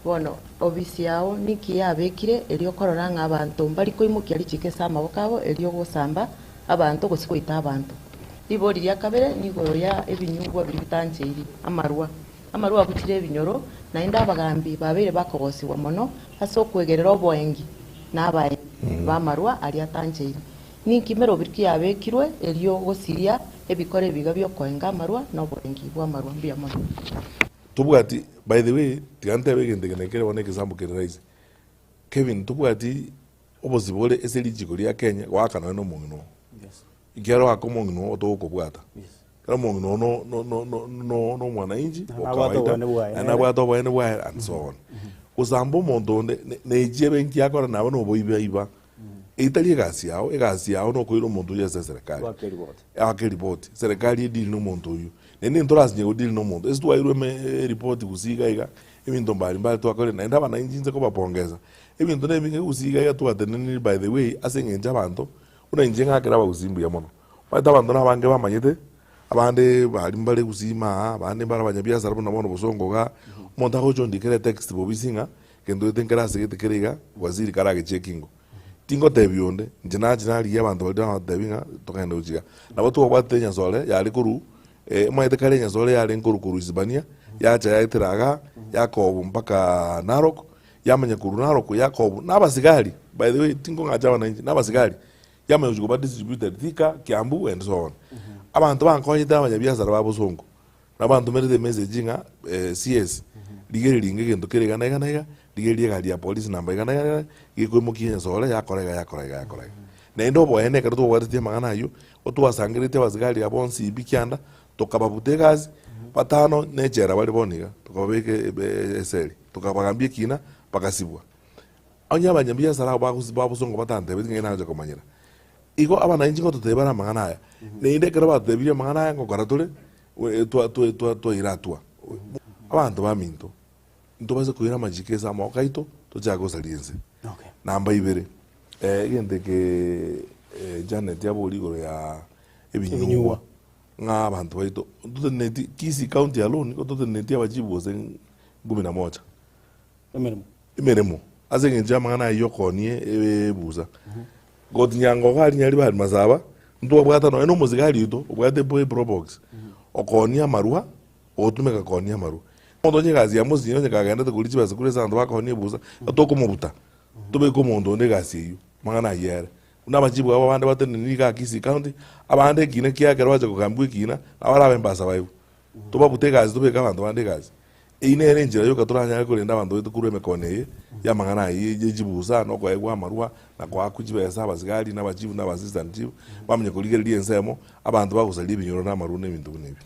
Bono obisi yao ninki yabekire erio korora ng'a abanto mbari koimokia richiiko ase amaboko abo erio gosamba abanto gose goita abanto? Ribori ria kabere nigoro ya ebinyugwa biria bitancheiri, amarwa. Amarwa abuchire ebinyoro, naende abagambi babeire bakogosigwa mono ase okwegerera oboengi na abaengi b'amarwa aria atancheiri. Ninki merobiri ki yabekirwe erio gosiria ebikora ebiga bi'okoenga amarwa na oboengi bw'amarwa? Mbuya mono. Tobwati, by the way, tiga ntebe egento eke nekere bono egesambo kere rahisi. Kevin, tobwati obosibore ase richiko ria Kenya goaka nonye na omong'ina oo. Ekiagera ogoaka omong'ina oo togokobwata. Ekero omong'ina oo no- no- no- no- no- no omwananchi Na o nabwate kawaida, oboene bwaye naende nere. nabwate oboene bwaye and so on. Gosamba omonto onde, ne- nechi ebe nki akora nabo na oboibaiba, Eyio tari egasi yao, egasi yao nokoira omonto oyio ase eserekari. Goaka eripoti. Goaka eripoti, eserekari edeal na omonto oyio. Naende ntorasinye godeal na omonto, ase twairwe eme eripoti gusii iga iga, ebinto mbari mbari twakorire, naende abananchi inche kobapongeza, ebinto na ebinge gusii iga iga twateneniri by the way, ase eng'encho abanto, buna inche ng'akere abagusii mbuya mono. Omanyete abanto na abange bamanyete, abande baria mbare gusii ime aa, abande mbare abanyabiasara buna bono bosongo igaa, omonto agocha ondikera etext bobisi ng'a, Gento gete nkere ase gete kere iga, waziri karagechie ekingo. Tingotebia onde, inche nache narigia abanto baria nabatebi ng'a togende gochia iga. Nabo twabwatete enyasore yare korwa omanyete kare enyasore yarenge korwa korwa Isibania, yacha yaetera igaa, yakobu mpaka Narok, yamanya korwa Narok yakobu na abasigari, by the way tinkong'acha abananchi, na abasigari, yamanya gochia koba distributed Thika, Kiambu and so on. Abanto bankonyete abanyabiasara ba bosongo. Nabantomerete emessage ng'a CS, rigereria inga egento kere iga na iga na iga, rigereria egari ya polisi namba iga na iga na iga, gekoimokia enyasore yakora iga yakora iga yakora iga. Naende oboene ekero twabwatetie amang'ana ayio, otwasangereretie abasigari aba bonsi pi kianda, tokababuta egasi, batano na echela bare bono iga, tokababeka eseri, tokabagambia ekina, bagasibwa. Onye abanyabiasara abwo bagosi babosongo batantebeti ng'ai nagocha komanyera. Igo abananchi ngototebia bare amang'ana aya, naende ekero batotebirie amang'ana aya ngokora tore, twaira atua. Abanto baminto, ntobase koira amachiko ase amaboko aito, tochake gosaria ense. Okay. Namba ibere, egento eke Janet aboria igoro ya ebinyugwa, Ebinyugwa. ng'a abanto baito, ntoteneneti Kisii county alone, nigo toteneneti abachifu gose kumi na moja. Emeremo. Emeremo, ase engencho y'amang'ana ayio okoonie ebusa. Gotinyanga iga aria Nyaribari Masaba, ntwabwata nonya na omosigari oito obwate eprobox, okoonia amarwa, ogotumeka koonia amarwa. Omonto onye egasi yamosinye onye kagendete koria chibesa korwa ase abanto bakoonia ebusa, tokomobuta, tobeke omonto onde egasi eyio, amang'ana ayio ere. Buna amachibu abo abande batenenire igaa Kisii County, abande ekina kiaye ekero bacha kogambigwa ekina, nabo barabe mbasabaigwe. Tobabute egasi tobeke abanto bande egasi. Eyio nere enchera yoka toranyare korenda abanto baito korwa emekono eye y'amang'ana aya ye chibusa, na okoegwa amarwa, na koakwa chibesa abasigari, na abachifu, na aba assistant chief, bamanye korigereria ensemo, abanto bagosaria ebinyoro na amarwa na ebinto buna ebio.